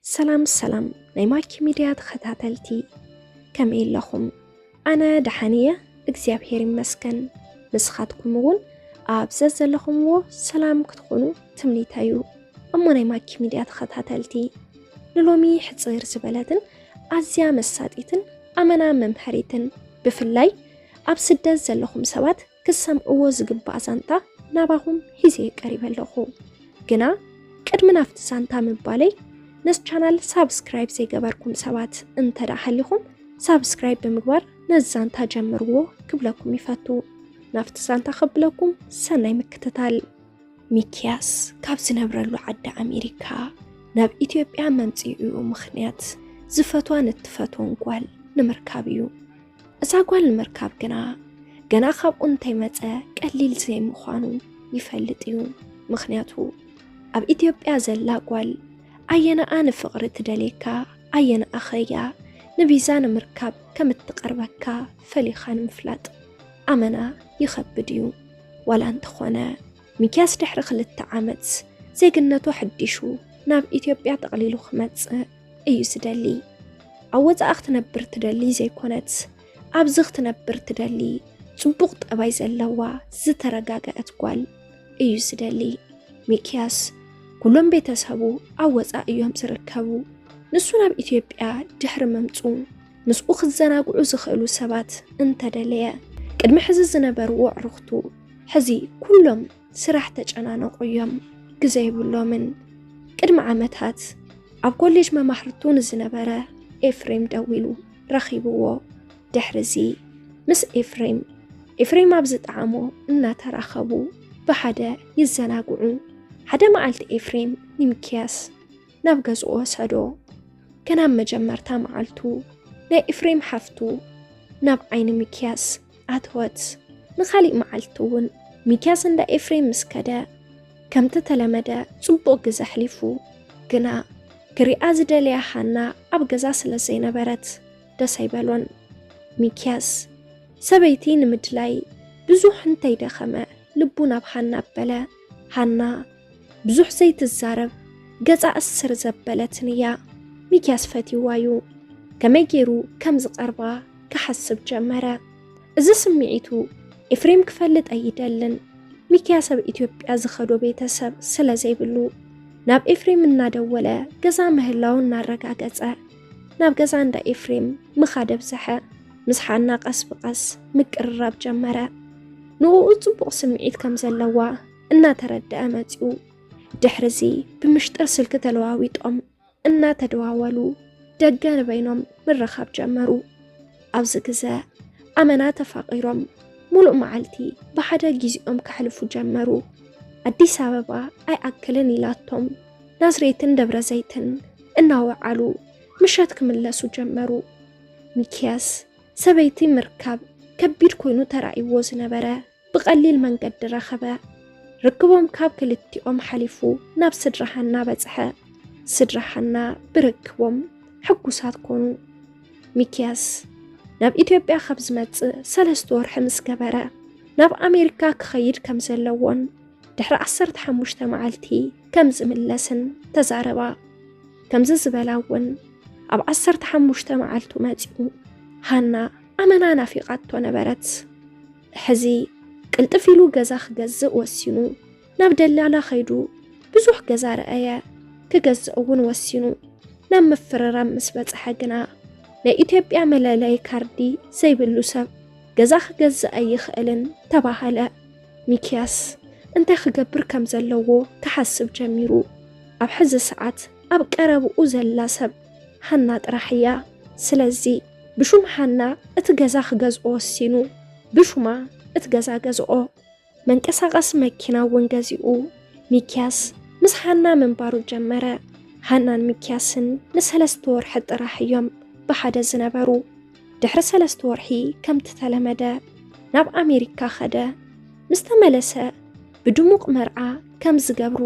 ሰላም ሰላም ናይ ማኪ ሚድያ ተኸታተልቲ፣ ከመይ ኣለኹም? ኣነ ደሓን እየ፣ እግዚኣብሔር ይመስገን። ንስኻትኩም እውን ኣብ ዘዘለኹምዎ ሰላም ክትኾኑ ትምኒተይ እዩ። እሞ ናይ ማኪ ሚድያ ተኸታተልቲ፣ ንሎሚ ሕጽር ዝበለትን ኣዝያ መሳጢትን ኣመና መምሃሪትን፣ ብፍላይ ኣብ ስደት ዘለኹም ሰባት ክሰምዕዎ ዝግባእ ዛንታ ናባኹም ሒዘ ቀሪበ ኣለኹ። ግና ቅድሚ ናብቲ ዛንታ ምባለይ፣ ነዚ ቻናል ሳብስክራይብ ዘይገበርኩም ሰባት እንተ ደኣ ሃሊኹም፣ ሳብስክራይብ ብምግባር ነዚ ዛንታ ጀምርዎ ክብለኩም ይፈቱ። ናብቲ ዛንታ ከብለኩም ሰናይ ምክትታል። ሚኪያስ ካብ ዝነብረሉ ዓዲ ኣሜሪካ ናብ ኢትዮጵያ መምጽኢኡ ምኽንያት ዝፈትዋን እትፈትዎን ጓል ንምርካብ እዩ። እዛ ጓል ንምርካብ ግና ገና ካብኡ እንተይመጸ ቀሊል ዘይምዃኑ ይፈልጥ እዩ። ምኽንያቱ ኣብ ኢትዮጵያ ዘላ ጓል ኣየነኣ ንፍቕሪ ትደልየካ፣ ኣየነኣ ኸያ ንቪዛ ንምርካብ ከም እትቐርበካ ፈሊኻ ንምፍላጥ ኣመና ይኸብድ እዩ። ዋላ እንተኾነ ሚኪያስ ድሕሪ ክልተ ዓመት ዜግነቱ ሓዲሹ ናብ ኢትዮጵያ ጠቕሊሉ ክመጽእ እዩ ዝደሊ። ኣብ ወጻኢ ክትነብር ትደሊ ዘይኮነት፣ ኣብዚ ክትነብር ትደሊ ጽቡቕ ጠባይ ዘለዋ ዝተረጋገአት ጓል እዩ ዝደሊ። ሚኪያስ ኩሎም ቤተሰቡ ኣብ ወጻኢ እዮም ዝርከቡ። ንሱ ናብ ኢትዮጵያ ድሕሪ ምምጹ ምስኡ ክዘናግዑ ዝኽእሉ ሰባት እንተደለየ፣ ቅድሚ ሕዚ ዝነበርዎ ኣዕሩኽቱ ሕዚ ኩሎም ስራሕ ተጨናነቑ እዮም፣ ግዘ የብሎምን። ቅድሚ ዓመታት ኣብ ኮሌጅ መማህርቱ ንዝነበረ ኤፍሬም ደዊሉ ረኺብዎ። ድሕርዚ ምስ ኤፍሬም፣ ኤፍሬም ኣብ ዝጠዓሞ እናተራኸቡ ብሓደ ይዘናግዑ። ሓደ መዓልቲ ኤፍሬም ንሚኪያስ ናብ ገዝኡ ወሰዶ። ገና ኣብ መጀመርታ መዓልቱ ናይ ኤፍሬም ሓፍቱ ናብ ዓይኒ ሚኪያስ ኣተወት። ንኻሊእ መዓልቲ እውን ሚኪያስ እንዳ ኤፍሬም ምስ ከደ፣ ከምቲ ተለመደ ጽቡቕ ግዘ ኣሕሊፉ። ግና ክሪኣ ዝደለያ ሃና ኣብ ገዛ ስለ ዘይነበረት ደስ ኣይበሎን። ሚኪያስ ሰበይቲ ንምድላይ ብዙሕ እንተይደኸመ ልቡ ናብ ሃና ኣበለ። ሃና ብዙሕ ዘይትዛረብ፣ ገጻ እስር ዘበለትን እያ። ሚኪያስ ፈትይዋ እዩ። ከመይ ገይሩ ከም ዝቐርባ ክሓስብ ጀመረ። እዚ ስምዒቱ ኤፍሬም ክፈልጥ ኣይደልን። ሚኪያስ ኣብ ኢትዮጵያ ዝኸዶ ቤተሰብ ስለ ዘይብሉ፣ ናብ ኤፍሬም እናደወለ ገዛ ምህላው እናረጋገጸ ናብ ገዛ እንዳ ኤፍሬም ምኻድ ኣብዝሐ። ምስ ሓና ቀስ ብቐስ ምቅርራብ ጀመረ። ንእኡ ጽቡቕ ስምዒት ከም ዘለዋ እናተረደኣ መጺኡ። ድሕርዚ ብምሽጥር ስልኪ ተለዋዊጦም እናተደዋወሉ ደገ ንበይኖም ምርኻብ ጀመሩ። ኣብዚ ግዘ ኣመና ተፋቒሮም ሙሉእ መዓልቲ ብሓደ ጊዜኦም ከሕልፉ ጀመሩ። ኣዲስ ኣበባ ኣይኣክልን ኢላቶም ናዝሬትን ደብረ ዘይትን እናወዓሉ ምሸት ክምለሱ ጀመሩ። ሚኪያስ ሰበይቲ ምርካብ ከቢድ ኮይኑ ተራእይዎ ዝነበረ ብቐሊል መንገዲ ረኸበ። ርክቦም ካብ ክልቲኦም ሓሊፉ ናብ ስድራ ሃና በጽሐ። ስድራ ሃና ብርክቦም ሕጉሳት ኮኑ። ሚኪያስ ናብ ኢትዮጵያ ካብ ዝመጽእ ሰለስተ ወርሒ ምስ ገበረ፣ ናብ ኣሜሪካ ክኸይድ ከም ዘለዎን ድሕሪ ዓሰርተ ሓሙሽተ መዓልቲ ከም ዝምለስን ተዛረባ። ከምዚ ዝበላ እውን ኣብ ዓሰርተ ሓሙሽተ መዓልቱ መጺኡ። ሃና ኣመና ናፊቓቶ ነበረት። ሕዚ ቅልጥፍ ኢሉ ገዛ ክገዝእ ወሲኑ። ናብ ደላላ ኸይዱ ብዙሕ ገዛ ረኣየ። ክገዝእ እውን ወሲኑ። ናብ ምፍርራም ምስ በጽሐ ግና፣ ናይ ኢትዮጵያ መለለዪ ካርዲ ዘይብሉ ሰብ ገዛ ክገዝእ ኣይኽእልን ተባሃለ። ሚኪያስ እንታይ ክገብር ከም ዘለዎ ክሓስብ ጀሚሩ። ኣብ ሕዚ ሰዓት ኣብ ቀረብኡ ዘላ ሰብ ሃና ጥራሕ እያ። ስለዚ ብሹም ሃና እቲ ገዛ ክገዝኦ ወሲኑ። ብሹማ እቲ ገዛ ገዝኦ። መንቀሳቐሲ መኪና እውን ገዚኡ። ሚኪያስ ምስ ሃና ምንባሩ ጀመረ። ሃናን ሚኪያስን ንሰለስተ ወርሒ ጥራሕ እዮም ብሓደ ዝነበሩ። ድሕሪ ሰለስተ ወርሒ ከምቲ ተለመደ ናብ ኣሜሪካ ኸደ። ምስ ተመለሰ ብድሙቕ መርዓ ከም ዝገብሩ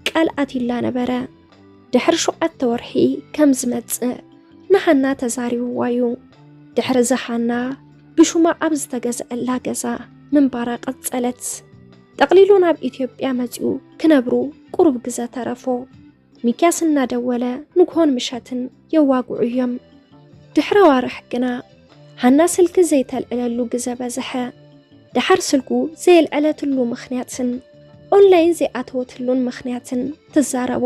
ቃል ኣትዩላ ነበረ። ድሕሪ ሸውዓተ ወርሒ ከም ዝመጽእ ንሃና ተዛሪብዋ እዩ። ድሕሪ እዚ ሃና ብሹማ ኣብ ዝተገዝአላ ገዛ ምንባራ ቀጸለት። ጠቕሊሉ ናብ ኢትዮጵያ መጺኡ ክነብሩ ቁሩብ ግዘ ተረፎ። ሚክያስ እናደወለ ንግሆን ምሸትን የዋግዑ እዮም። ድሕሪ ኣዋርሕ ግና ሃና ስልኪ ዘይተልዕለሉ ግዘ በዝሐ። ደሓር ስልኩ ዘየልዐለትሉ ምኽንያትን ኦንላይን ዘይኣተወትሉን ምኽንያትን ትዛረቦ።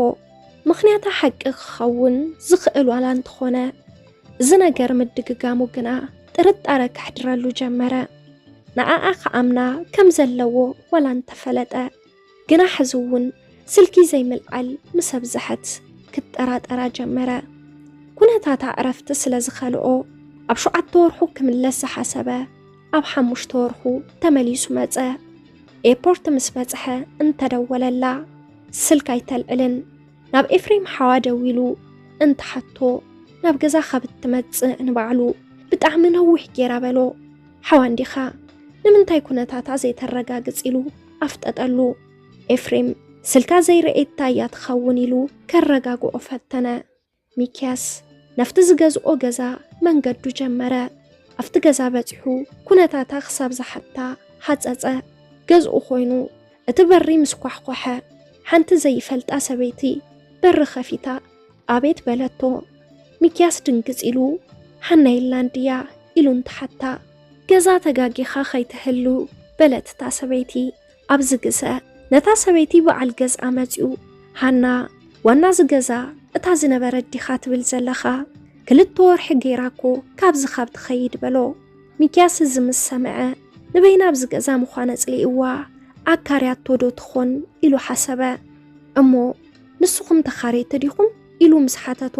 ምኽንያታ ሓቂ ክኸውን ዝኽእል ዋላ እንተኾነ፣ እዚ ነገር ምድግጋሙ ግና ጥርጣረ ከሕድረሉ ጀመረ። ንዓኣ ክኣምና ከም ዘለዎ ዋላ እንተፈለጠ፣ ግና ሕዚ እውን ስልኪ ዘይምልዓል ምስ ኣብዝሐት ክጠራጠራ ጀመረ። ኩነታታ ዕረፍቲ ስለ ዝኸልኦ፣ ኣብ ሸውዓተ ወርሑ ክምለስ ዝሓሰበ ኣብ ሓሙሽተ ወርሑ ተመሊሱ መጸ። ኤርፖርት ምስ በጽሐ እንተደወለላ ስልክ ኣይተልዕልን። ናብ ኤፍሬም ሓዋ ደዊሉ እንተሓቶ፣ ናብ ገዛ ካብ እትመጽእ ንባዕሉ ብጣዕሚ ነዊሕ ጌራ በሎ። ሓዋ እንዲኻ ንምንታይ ኩነታታ ዘይተረጋግጽ ኢሉ ኣፍጠጠሉ። ኤፍሬም ስልካ ዘይረኤታ እያ ትኸውን ኢሉ ከረጋግኦ ፈተነ። ሚክያስ ናብቲ ዝገዝኦ ገዛ መንገዱ ጀመረ። ኣብቲ ገዛ በጺሑ ኩነታታ ክሳብ ዝሓታ ሓጸጸ። ገዝኡ ኮይኑ እቲ በሪ ምስ ኳሕኮሐ፣ ሓንቲ ዘይፈልጣ ሰበይቲ በሪ ከፊታ ኣቤት በለቶ። ሚክያስ ድንግጽ ኢሉ፣ "ሃና የላን ድያ?" ኢሉ እንተሓታ፣ "ገዛ ተጋጊኻ ከይትህሉ" በለት እታ ሰበይቲ። ኣብዚ ግዘ ነታ ሰበይቲ በዓል ገዝኣ መጺኡ፣ "ሃና፣ ዋና እዚ ገዛ እታ ዝነበረት ዲኻ ትብል ዘለኻ? ክልተ ወርሒ ገይራ እኮ ካብዚ ካብ ትኸይድ" በሎ። ሚክያስ እዚ ምስ ሰምዐ፣ "ንበይና ኣብዚ ገዛ ምዃን ኣጽሊእዋ ኣካርያቶ ዶ ትኾን?" ኢሉ ሓሰበ። እሞ "ንስኹም ተኻረይቲ ዲኹም?" ኢሉ ምስ ሓተቶ፣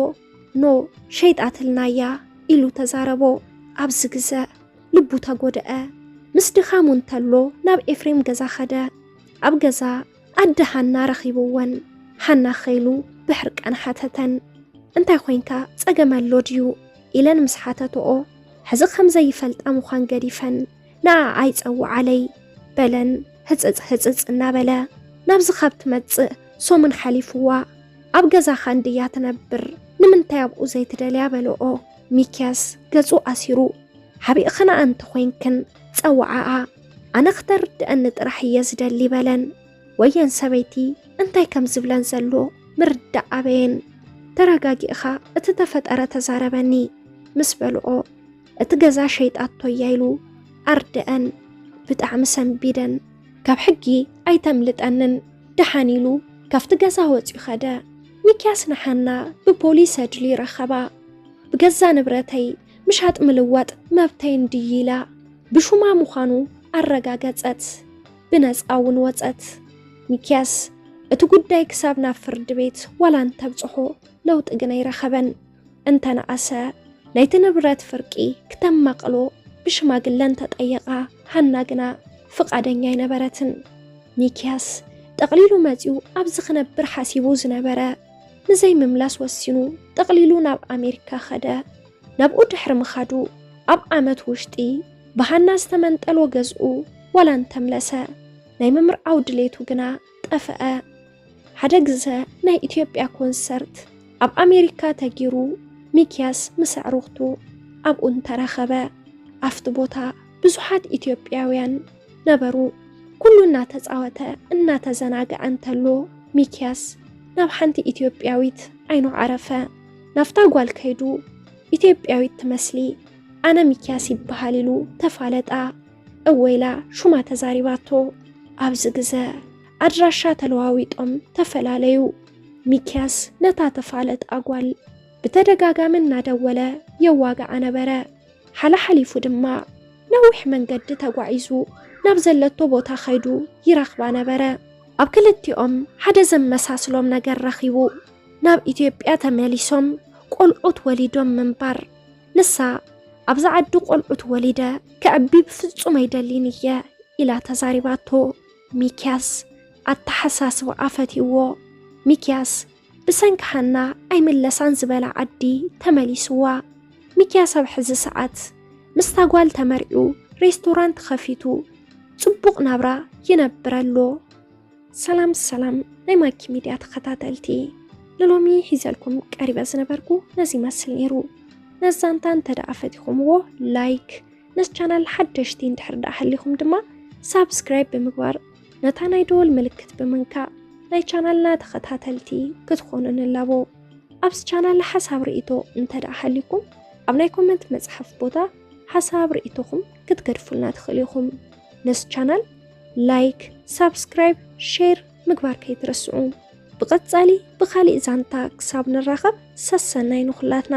"ኖ፣ ሸይጣትልና እያ" ኢሉ ተዛረቦ። ኣብዚ ግዘ ልቡ ተጎድአ። ምስ ድኻሙ እንተሎ ናብ ኤፍሬም ገዛ ኸደ። ኣብ ገዛ ኣደ ሃና ረኺብወን። ሃና ኸይሉ ብሕርቃን ሓተተን። "እንታይ ኾይንካ፣ ጸገም ኣሎ ድዩ?" ኢለን ምስ ሓተትኦ፣ ሕዚ ከም ዘይፈልጣ ምዃን ገዲፈን፣ "ንዓ ኣይጸውዓለይ" በለን ህጽጽ ህጽጽ እናበለ። "ናብዚ ካብ ትመጽእ ሰሙን ሓሊፍዋ፣ ኣብ ገዛኻ እንድያ ትነብር፣ ንምንታይ ኣብኡ ዘይትደልያ?" በልኦ። ሚክያስ ገጹ ኣሲሩ፣ "ሓቢእኽንኣ እንተኾይንክን ጸውዓኣ፣ ኣነ ክተርድአኒ ጥራሕ እየ ዝደሊ" በለን። ወየን ሰበይቲ እንታይ ከም ዝብለን ዘሎ ምርዳእ ኣበየን። "ተረጋጊእኻ እቲ ተፈጠረ ተዛረበኒ" ምስ በልኦ፣ "እቲ ገዛ ሸይጣቶ እያ" ኢሉ ኣርድአን። ብጣዕሚ ሰንቢደን። "ካብ ሕጊ ኣይተምልጠንን" ደሓን ኢሉ ካብቲ ገዛ ወጺኡ ኸደ። ሚክያስ ንሓና ብፖሊስ ኣድልዩ ረኸባ። "ብገዛ ንብረተይ ምሻጥ ምልዋጥ መብተይ እንድዩ" ኢላ ብሹማ ምዃኑ ኣረጋገጸት። ብነጻ እውን ወጸት። ሚክያስ እቲ ጉዳይ ክሳብ ናብ ፍርዲ ቤት ዋላ እንተብጽሖ ለውጢ ግን ኣይረኸበን። እንተነኣሰ ናይቲ ንብረት ፍርቂ ክተማቕሎ ብሽማግለ እንተጠየቓ፣ ሃና ግና ፍቓደኛ ኣይነበረትን። ሚክያስ ጠቕሊሉ መጺኡ ኣብዚ ክነብር ሓሲቡ ዝነበረ ንዘይምምላስ ወሲኑ ጠቕሊሉ ናብ ኣሜሪካ ኸደ። ናብኡ ድሕሪ ምኻዱ ኣብ ዓመት ውሽጢ ብሃና ዝተመንጠሎ ገዝኡ ዋላ እንተምለሰ፣ ናይ ምምርዓው ድሌቱ ግና ጠፍአ። ሓደ ግዘ ናይ ኢትዮጵያ ኮንሰርት ኣብ ኣሜሪካ ተጊሩ፣ ሚክያስ ምስ ኣዕሩኽቱ ኣብኡ እንተረኸበ፣ ኣብቲ ቦታ ብዙሓት ኢትዮጵያውያን ነበሩ። ኩሉ እናተጻወተ እናተዘናግዐ እንተሎ፣ ሚክያስ ናብ ሓንቲ ኢትዮጵያዊት ዓይኑ ዓረፈ። ናብታ ጓል ከይዱ፣ "ኢትዮጵያዊት ትመስሊ፣ ኣነ ሚክያስ ይበሃል" ኢሉ ተፋለጣ። እወ ኢላ ሹማ ተዛሪባቶ። ኣብዚ ግዘ ኣድራሻ ተለዋዊጦም ተፈላለዩ። ሚክያስ ነታ ተፋለጣ ጓል ብተደጋጋሚ እናደወለ የዋግዓ ነበረ። ሓላሓሊፉ ድማ ነዊሕ መንገዲ ተጓዒዙ ናብ ዘለቶ ቦታ ኸይዱ ይረኽባ ነበረ። ኣብ ክልቲኦም ሓደ ዘመሳስሎም ነገር ረኺቡ። ናብ ኢትዮጵያ ተመሊሶም ቆልዑት ወሊዶም ምንባር። ንሳ "ኣብዚ ዓዲ ቆልዑት ወሊደ ከዕቢ ብፍጹም ኣይደልን እየ" ኢላ ተዛሪባቶ። ሚክያስ ኣተሓሳስባኣ ፈትይዎ። ሚክያስ ብሰንኪ ሃና ኣይምለሳን ዝበላ ዓዲ ተመሊስዋ። ሚክያስ ኣብ ሕዚ ሰዓት ምስታ ጓል ተመርዒዩ ሬስቶራንት ኸፊቱ ጽቡቕ ናብራ ይነብር ኣሎ። ሰላም ሰላም ናይ ማኪ ሚድያ ተኸታተልቲ፣ ንሎሚ ሒዘልኩም ቀሪበ ዝነበርኩ ነዚ ይመስል ነይሩ። ነዚ ዛንታ እንተ ደኣ ፈቲኹምዎ ላይክ፣ ነዚ ቻናል ሓደሽቲ እንድሕር ደኣ ሃሊኹም ድማ ሳብስክራይብ ብምግባር ነታ ናይ ደወል ምልክት ብምንካእ ናይ ቻናልና ተኸታተልቲ ክትኾኑ ንላቦ። ኣብዚ ቻናል ሓሳብ ርእይቶ እንተ ደኣ ሃልዩኩም፣ ኣብ ናይ ኮመንት መጽሓፍ ቦታ ሓሳብ ርእይቶኹም ክትገድፉልና ትኽእሉ ኢኹም። ነዚ ቻናል ላይክ፣ ሳብስክራይብ፣ ሼር ምግባር ከይትረስዑ። ብቐጻሊ ብኻሊእ ዛንታ ክሳብ ንራኸብ ሰሰናይ ንኹላትና።